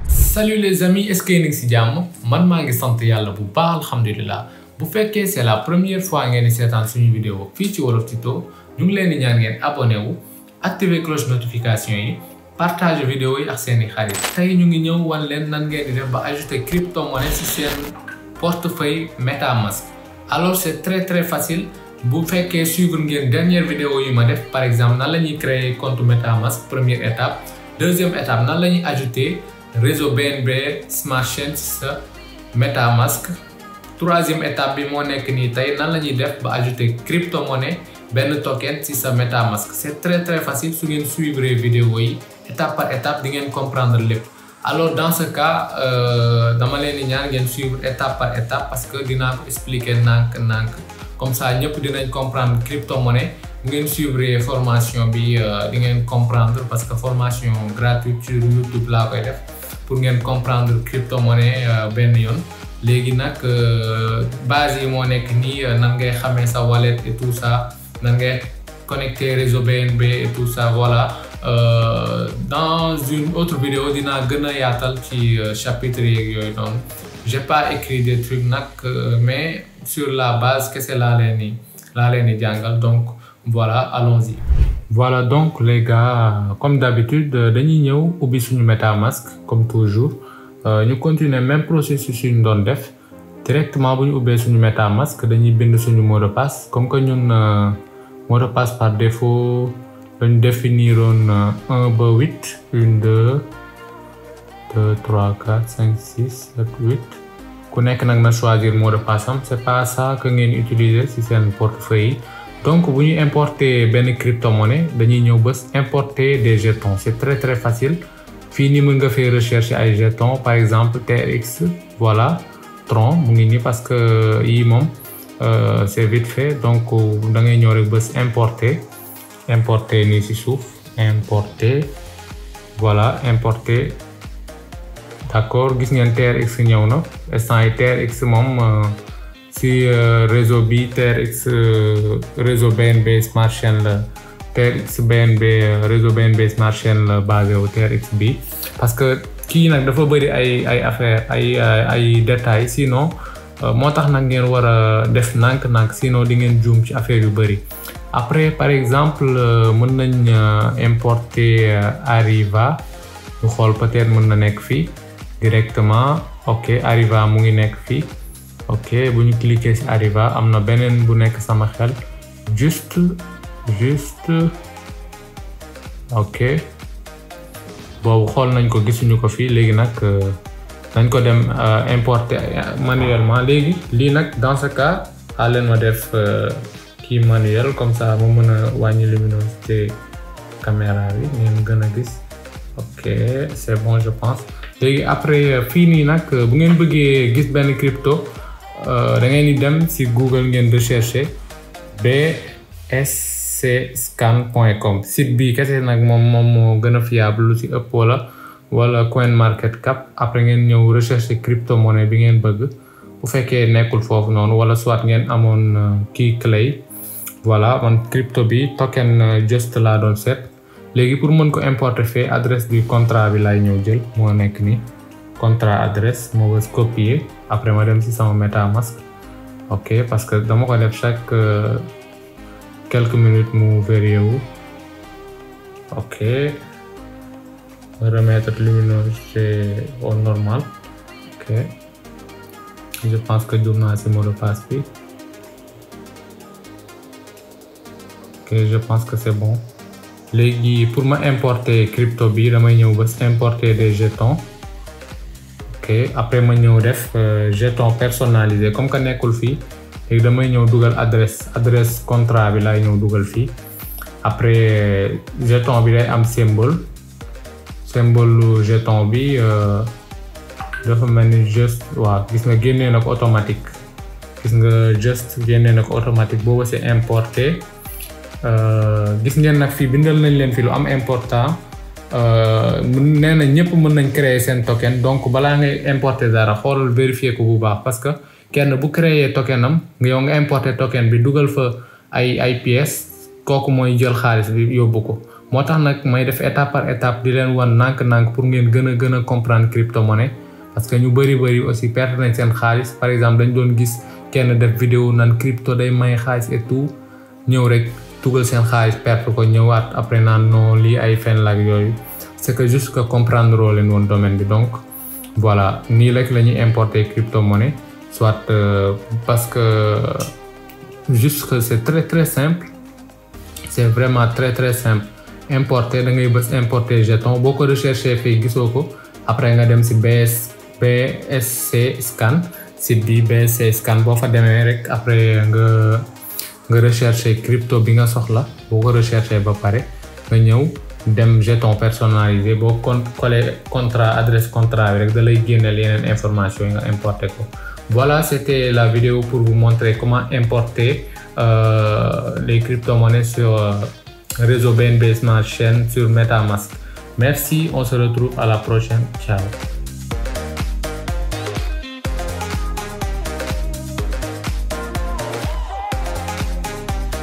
Salut les amis, est-ce que yéen a ngi ci jàmm man maa ngi sant yàlla bu baax alhamdulilah bu fekkee c'est la première fois ngeen di seetaan suñu vidéo fii ci Wolof Tuto ñu ngi leen di ñaan ngeen abonné wu activer cloche notification yi partage vidéo yi ak seeni xarit tey ñu ngi ñëw wan leen nan ngeen di def ba ajouter crypto-monnaie ci seen portefeuille MetaMask. Alors c'est très facile bu fekkee suivre ngeen dernière vidéo yi ma def par exemple nan la ñuy créer compte MetaMask première étape deuxième étape nan la ñuy ajouter réseau BNB Smart Chain ci sa MetaMask troisième étape bi moo nekk nii tey nan la ñuy def ba ajouter crypto-monnaie benn token ci sa MetaMask. C'est très facile su ngeen suivre vidéo yi étape par étape di ngeen comprendre lépp. Alors dans ce cas dama leen di ñaan ngeen suivre étape par étape parce que dinaa ko expliquer nànk comme ça ñëpp dinañ comprendre crypto-monnaie. ngeen suivre formation bi di ngeen comprendre parce que formation gratuite sur YouTube laa koy def pour ngeen comprendre crypto-monnaie benn yoon. léegi nag base yi moo nekk nii nan ngay xamee sa wallet et tout ça nan ngay connecter réseau BNB et tout ça voilà. Dans une autre vidéo dinaa gën a yaatal ci chapitre yeeg yooyu noonu j'ai pas écrit des trucs nag mais sur la base kese laa leen di jàngal donc voilà allons-y. Voilà donc les gars comme d'habitude dañuy ñëw ubbi suñu MetaMask comme toujours ñu continuer même processus yu ñu doon def directement bu ñu ubbee suñu MetaMask dañuy bind suñu mot de passe comme que ñun mot de passe par défaut dañu définiroon 1 ba 8 1 2 3 4 5 6 7 8 ku nekk nag na choisir mot de passe am c'est pas ça que ngeen utiliser ci seen portefeuille. Donc bu ñu importer benn crypto-monnaie dañuy ñëw bës importer des jetons c'est très facile fii nii mën nga fee rechercher ay jetons par exemple TRX voilà Tron mu ngi nii parce que yii moom c'est vite fait donc da ngay ñëw rek bës importer nii ci suuf importer voilà importer d'accord gis ngeen TRX ñëw na instant yi TRX moom si réseau bi TRX réseau BNB Smart Chain la TRX BNB réseau BNB Smart Chain la basé wu TRX bi parce que kii nag dafa bëri ay affaire ay détails sinon moo tax nag ngeen war a def nànk sinon di ngeen juum ci affaire yu bëri. Après par exemple mën nañ importer Ariva ñu xool peut-être mën na nekk fii directement ok Ariva mu ngi nekk fii. ok bu ñu cliquer ci Ariva am na beneen bu nekk sama xel juste ok boobu xool nañ ko gisuñu ko fii léegi nag dañ ko dem importer manuellement léegi lii nag dans ce cas a leen ma def kii manuel comme ça mu mën a wàññi luminosité caméra bi ngeen gën a gis ok c'est bon je pense léegi après fii nii nag bu ngeen bëggee gis benn crypto da ngeen di dem ci Google ngeen rechercher bscscan.com site bi kese nag moom moo gën a fiable lu ci ëpp wala CoinMarketCap après ngeen ñëw rechercher crypto-monnaie bi ngeen bëgg bu fekkee nekkul foofu noonu wala soit ngeen amoon kii Clay voilà man crypto bi token just laa doon seet léegi pour mën ko importer fee adresse du contrat bi laay ñëw jël moo nekk nii contrat adresse moo bës copier après ma dem ci sama MetaMask ok parce que dama ko def chaque quelques minutes mu vérifié wu ok remettre luminosité au normal ok je pense que jur naa ci mot de passe bi ok je pense que c'est bon léegi pour ma importer crypto bi damay ñëw bës importer des jetons ok après ma ñëw def jeton personnalisé comme que nekkul fii léegi damay ñëw dugal adresse contrat bi laay ñëw dugal fii après jeton bi day am symbole jeton bi dafa mel ni just waaw gis nga génnee na ko automatique boobu c'est importé gis ngeen nag fii bindal nañ leen fi lu am important nee na ñëpp mën nañ créer seen token donc balaa ngay importer dara xoolal vérifier ko bu baax parce que kenn bu créer token am yow nga importer token bi dugal fa ay pièces kooku mooy jël xaalis bi yóbbu ko. moo tax nag may def étape par étape di leen wan nànk-nànk pour ngeen gën a comprendre crypto-monnaie parce que ñu bëri aussi perte nañ seen xaalis. par exemple dañ doon gis kenn def vidéo naan crypto day may xaalis et tout ñëw rek tugal seen xaalis perte ko ñëwaat après naan non lii ay fen la ak yooyu. c'est que juste que comprendre loo leen woon domaine bi. donc voilà nii rek la ñuy importer crypto-monnaie soit parce que juste que c'est très simple. c'est vraiment très simple. importer da ngay bës importer jeton boo ko recherché fii gisoo ko après nga dem si BSC scan site bi BSC scan boo fa demee rek après nga recherché crypto bi nga soxla. boo ko recherché ba pare nga ñëw dem jeton personnalisé boo collé contrat adresse contrat bi rek da lay génneel yeneen information yi nga importer ko. voilà, c'était la vidéo pour vous montrer comment importer les crypto-monnaies sur réseau BNB Smart Chain sur MetaMask. Merci, on se retrouve à la prochaine. Ciao.